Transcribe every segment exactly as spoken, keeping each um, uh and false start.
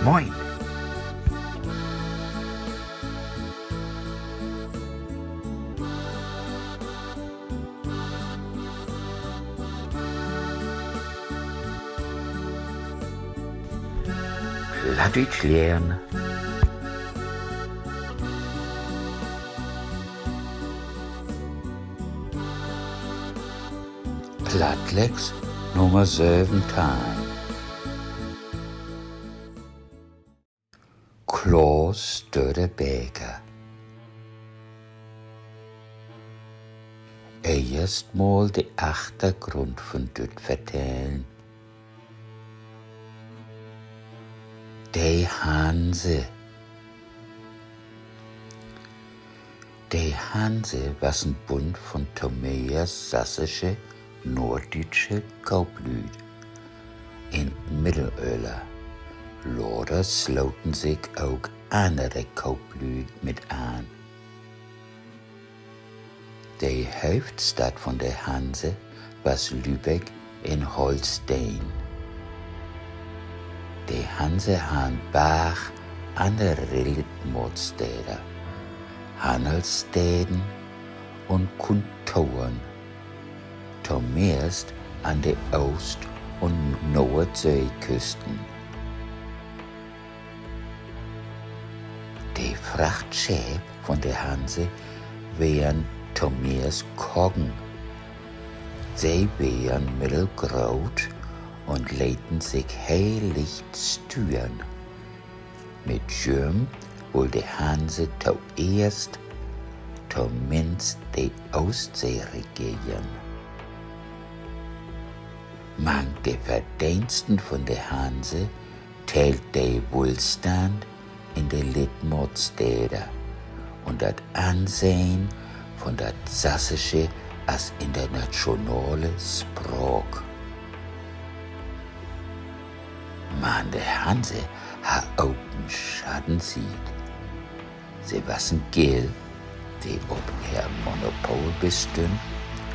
Moin. Plattdüütsch lehren. Plattlex Nummer söventeihn. Klaus Störtebeker. Eerstmal de Achtergrund vun düt Vertellen. De Hanse. De Hanse was en Bund vun tomeist sassische, noorddüütsche Kooplüüd in't Middelöller. Later sloten sik ok annere Kooplüüd mit an. De Hööftstadt vun de Hanse was Lübeck in Holsteen. De Hanse harr en Barg annere Liddmaatstäder, Hannelssteden un Kontoren, tomeist an de Oost- un Noordseeküsten. De Frachtscheep vun de Hanse weren tomeist Koggen. Se weren middelgroot un leten sik heel licht stüren. Mit jüm wull de Hanse toeerst tominnst de Oostsee regeren. Mang de Verdeensten vun de Hanse tellt de Wullstand in de Liddmaatstäder un dat Ansehn vun dat Sassische as internationale Spraak. Man de Hanse harr ok en Schaddensiet. Se was en Gill, de op ehr Monopol bestünn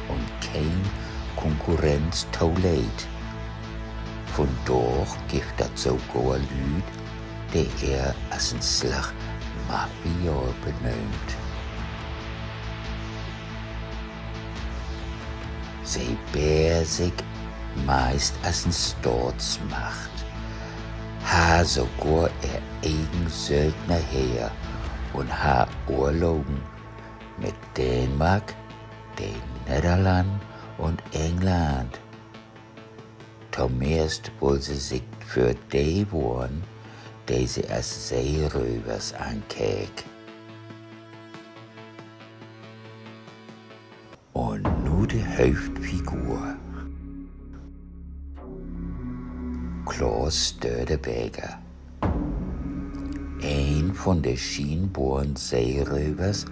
un keen Konkurrenz toleet. Vundaag gifft dat sogor Lüüd, de ehr as en Slag Mafia benöömt. Se beer sik meist as en Staatsmacht, harr sogor ehr egen Söldnerheer un harr Oorlogen mit Däänmark, de Nedderlannen un England. Tomeist wull se sik för de wohren, de se as Seerövers ankeek. Un nu de Hööftfigur. Klaus Störtebeker. Een vun de schienbaren Seerövers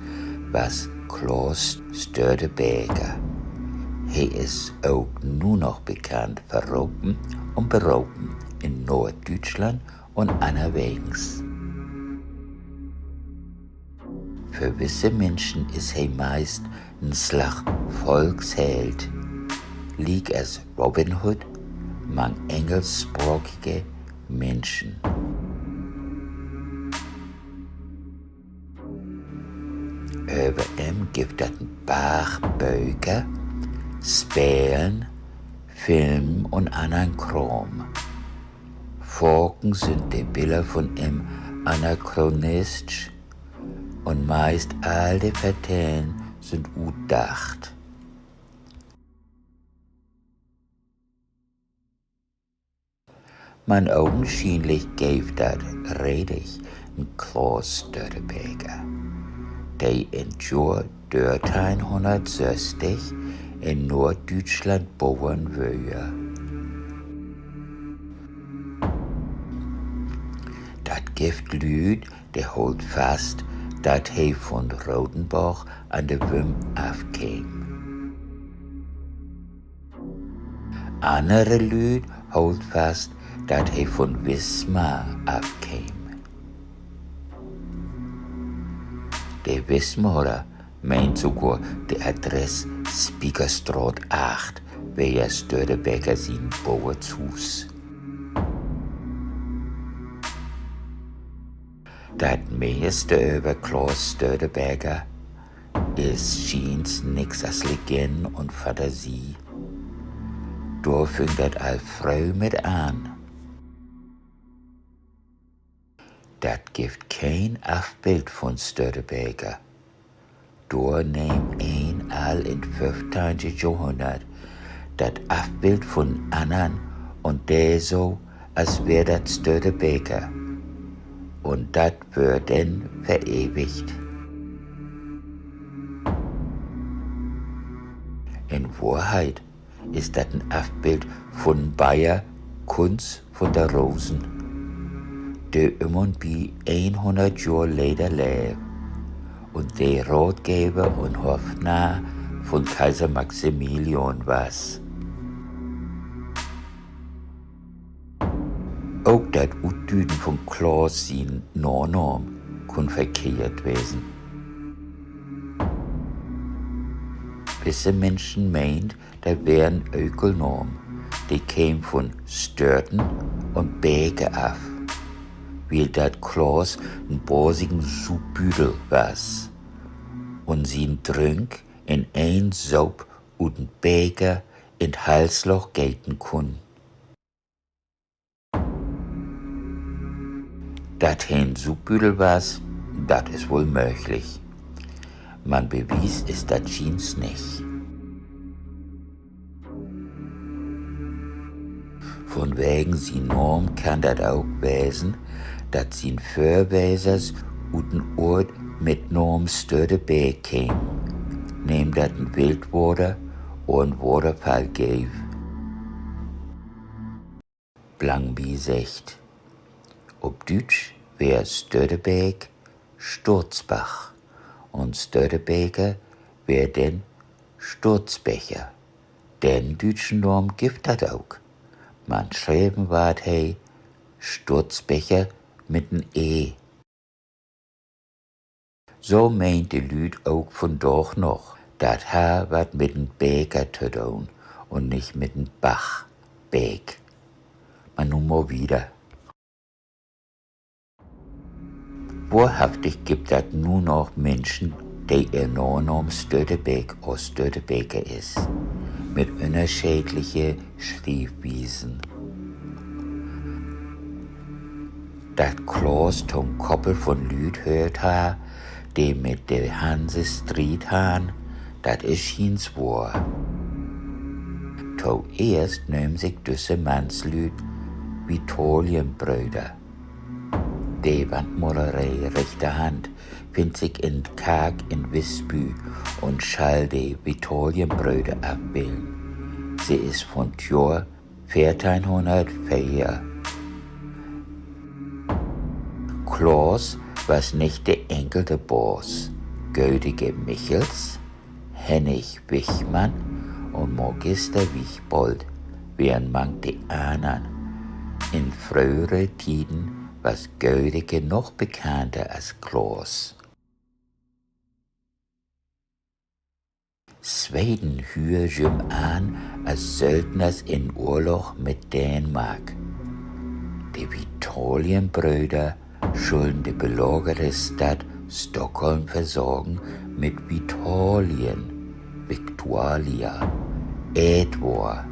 was Klaus Störtebeker. He is ok nu noch bekannt, verropen un beropen in Noorddüütschland un annerwegens. För wisse Minschen is he meist en Slag Volksheld, liek as Robin Hood mang engelschsprakige Minschen. Över em gifft dat en Barg Böker, Spelen, Film un annern Kraam. Faken sünd de Biller vun em anachronistsch un meist all de Vertellen sünd utdacht. Man ogenschienlich geev dat redig en Klaus Störtebeker, de in't Johr dörteihnhunnertsösstig in Noorddüütschland boren wöör. Dat gifft Lüüd, de hoolt fast, dat he vun Rotenborg an de Wümm afkeem. Annere Lüüd hoolt fast, dat he vun Wismar afkeem. De Wismarer meent sogor, de Adress Spiekerstraat acht weer Störtebeker sien Boortshuus. Dat meeste över Klaus Störtebeker is schients nix as Legende un Fantasie. Dor füng dat al fröh mit an. Dat gifft keen Afbild vun Störtebeker. Dor nehm een al in't föffteihnte Johrhunnert dat Afbild vun annern un dee so, as weer dat Störtebeker. Un dat wöör denn verewigt. In Wohrheit is dat en Afbild vun Bayer Kunz von der Rosen, de üm un bi eenhunnert Johr later leev un de Raatgever un Hofnarr vun Kaiser Maximilian was. Ok dat Utdüden vun Klaus sien Nanaam kunn verkehrt wesen. Wisse Minschen meent, dat weer en Ökelnaam, de keem vun störten un Beker af, wiel dat Klaus en basigen Suupbüdel was un sien Drünk in een Soop ut en Beker in't Halslock geten kunn. Dat he en Suupbüdel was, dat is woll mööglich. Man bewiest is dat schients nich. Vunwegen sien Naam kann dat ok wesen, dat sien Vörwesers ut en Oort mit Naam Störtebeek kemen, neem dat en Wildwater or en Waterfall geev. Blangbi seggt: Op Düütsch weer Störtebeek Sturzbach un Störtebeker weer denn Sturzbecher. Den düütschen Naam gifft dat ok. Man schreven warrt he Sturzbecher mit en E. So meent de Lüüd ok vundaag noch, dat harr wat mit en Beker to doon un nich mit en Bach, Beek. Man nu mal wieder. Wohrhaftig gifft dat nu noch Minschen, de ehr Nanaam Störtebeek or Störtebeker is, mit ünnerscheedliche Schrievwiesen. Dat Klaas to'n Koppel vun Lüüd höört harr, de mit de Hanse Striet harrn, dat is schients wohr. Toeerst nöömt sik düsse Mannslüüd Vitalienbröder. De Wandmaleree rechter Hand finnt sik in Kark in Visby un schall de Vitalienbröder afbillen. Se is vun't Johr veerteihnhunnertveer. Klaas was nich de enkelte Baas. Gödeke Michels, Hennig Wichmann un Magister Wichbold weren mang de annern. In fröhere Tieden was Gödeke noch bekannter as Klaas. Sweden hüür jüm an as Söldners in Oorlog mit Däänmark. De Vitalienbröder schullen de belagerte Stadt Stockholm versorgen mit Vitalien, Victualia, Eetwoor.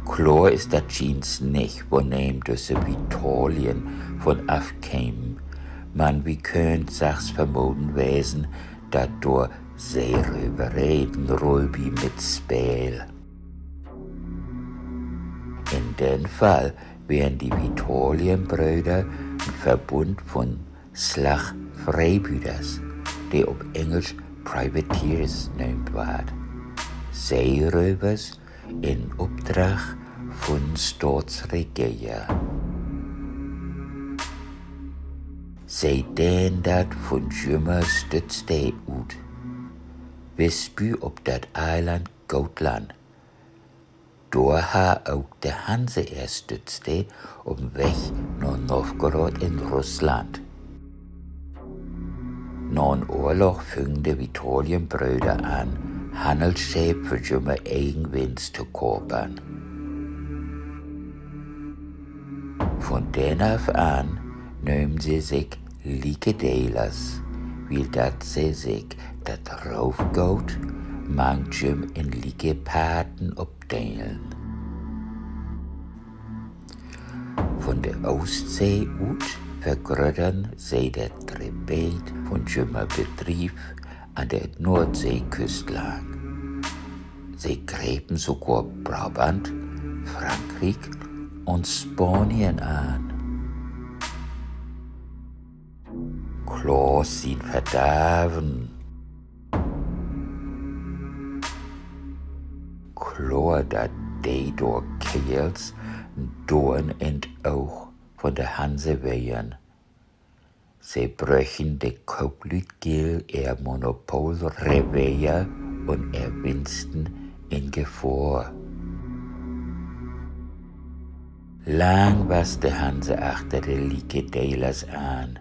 Kloor is dat schients nich, woneem düsse Vitalien vun afkemen, man wi köönt sachs vermoden wesen, dat dor Seeröveree en Rull bi mitspeel. In den Fall weren de Vitalienbröder en Verbund vun Slag Freebüters, de op Engelsch Privateers nöömt warrt. Seerövers in Opdrag vun Staatsregeer. Se deen dat vun jümmer Stüttsteed ut, Visby op dat Eiland Gotland. Dor harr ok de Hanse ehr Stüttsteed op'n Weg na Nowgorod in Russland. Na'n Oorlog füngen de Vitalienbröder an, Hannelsscheep för jümmer egen Winst to kapern. Vun denn af an nömen se sik Liekedelers, wiel dat se sik dat Roofgoot mang jüm in lieke Parten opdelen. Vun de Oostsee ut vergröttern se dat Rebeet vun jümmer Bedriev an de Noordseeküst lang. Se grepen sogor Brabant, Frankriek un Spanien an. Klaus sien Verdarven. Kloor, dat de dor Keerls en Doorn in't Oog vun de Hanse weren. Se bröchen de Kooplüüd gill ehr Monopol, Reveer un ehr Winsten in Gefohr. Lang was de Hanse achter de Liekedelers an.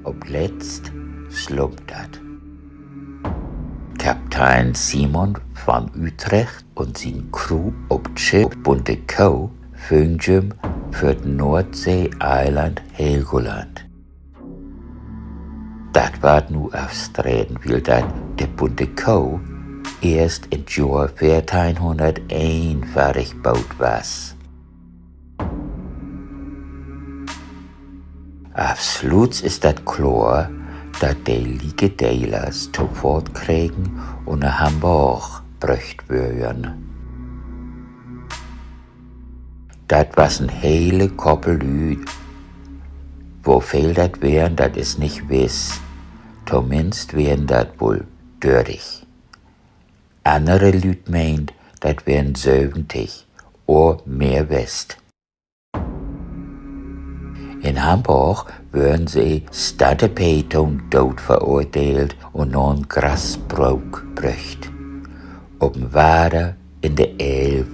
Op letzt slump dat. Kaptein Simon van Utrecht un sien Crew op 't Schipp Bunte Koh füngen jüm vör 't Noordsee-Eiland Helgoland. Dat warrt nu afstreden, wiel dat de Bunte Koh eerst in't Johr veerteihnhunnerteen fardig boot was. Afsluuts is dat kloor, dat de Liekedelers to faat kregen un na Hamborg bröcht wören. Dat was en hele Koppel Lüüd. Woveel dat weren, dat is nich wiss. Tominnst weren dat woll dörtig. Annere Lüüd meent, dat weren söventig or mehr west. In Hamborg wören se stantepee to'n Dood veroordeelt un na'n Grasbrook bröcht, op en Water in de Elv.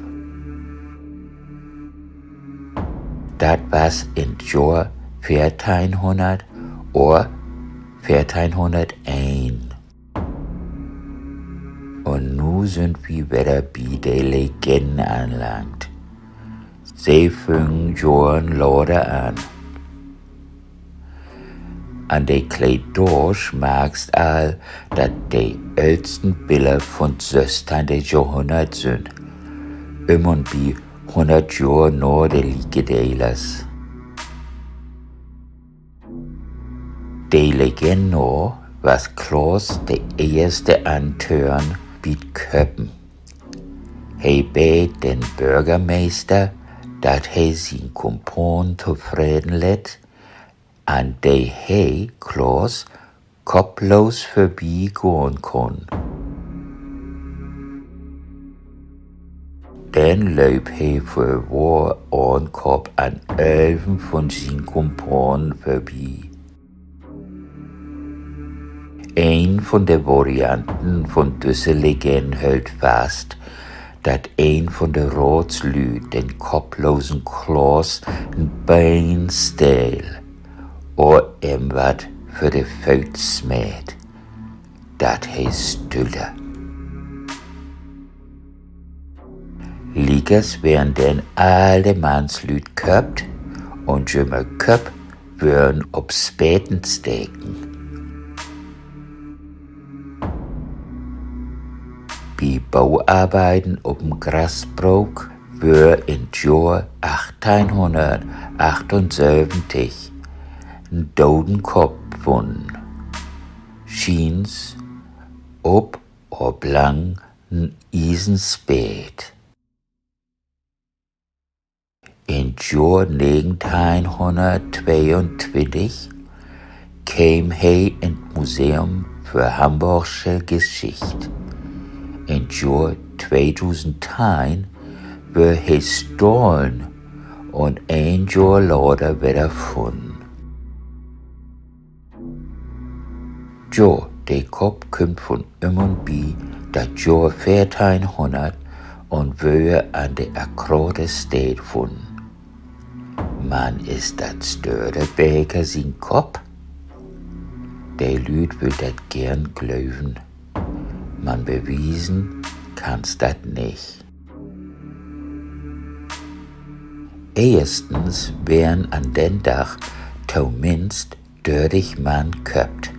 Dat was in't Johr veerteihnhunnert or veerteihnhunnerteen. Un nu sünd wi wedder bi de Legennen anlangt. Se füngen Johren later an. An de Kledaasch markst al, dat de öllsten Biller vun't sössteihnte Johrhunnert sünd, üm un bi hunnert Johr na de Liekedelers. De Legenn na was Klaas de eerste an'n Törn bi't Köppen. He beed den Börgermeester, dat he sien Kumpaan tofreden lett, an de he, Klaas, kopplos vörbigahn kunn. Denn lööp he vörwohr ahn Kopp an ölven vun sien Kumpanen vörbi. Een vun de Varianten vun düsse Legenn höllt fast, dat een vun de Raatslüüd den kopplosen Klaas en Been steel or em wat vör de Fööt smeet, dat he stüller. Liekers weren denn all de Mannslüüd köppt un jümmer Köpp wören op Speten steken. Bi Boarbeiden op en Grasbrook wöör in't Johr achteihnhunnertachtunsöventig en Dodenkopp funnen. Schiens op, op lang en Iesenspeet. In't Johr negenteihnhunnerttweeuntwintig keem he in't Museum för Hamborgsche Geschicht. In't Johr tweedusendteihn wöör he stahlen un een Johr later wedder funnen. Jo, de Kopp kümmt vun üm un bi dat Johr veerteihnhunnert un wöör an de akrate Steed funnen. Man is dat Störtebeker sien Kopp? De Lüüd wüllt dat geern glöven, man bewiesen kannst dat nich. Eerstens weren an den Dag tominnst dörtig Mann köppt.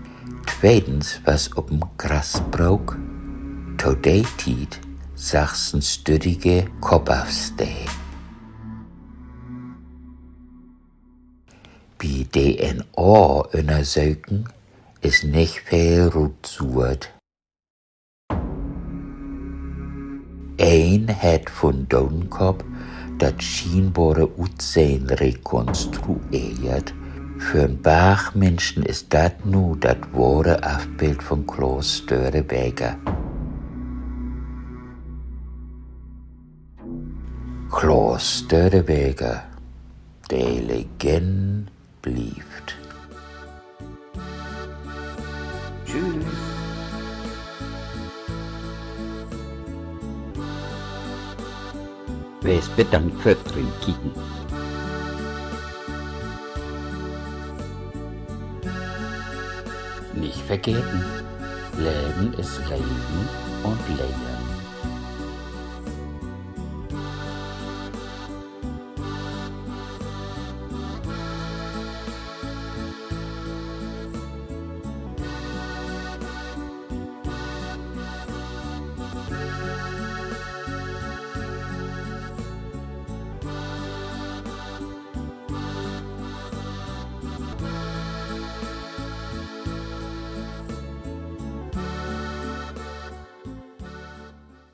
Tweedens was op 'n Grasbrook to de Tiet sachs en stüddige Koppafstee. Bi D N A-Ünnersöken is nich veel rutsuert. Een hett vun Dodenkopp dat schienbare Utsehn rekonstrueert. För 'n Barg Minschen is dat nu dat wohre Afbild vun Klaus Störtebeker. Klaus Störtebeker, de Legenn blievt. Tschüss. Wees bedankt för't Rinkieken. Nich vergeten: Leven is leven un lehren.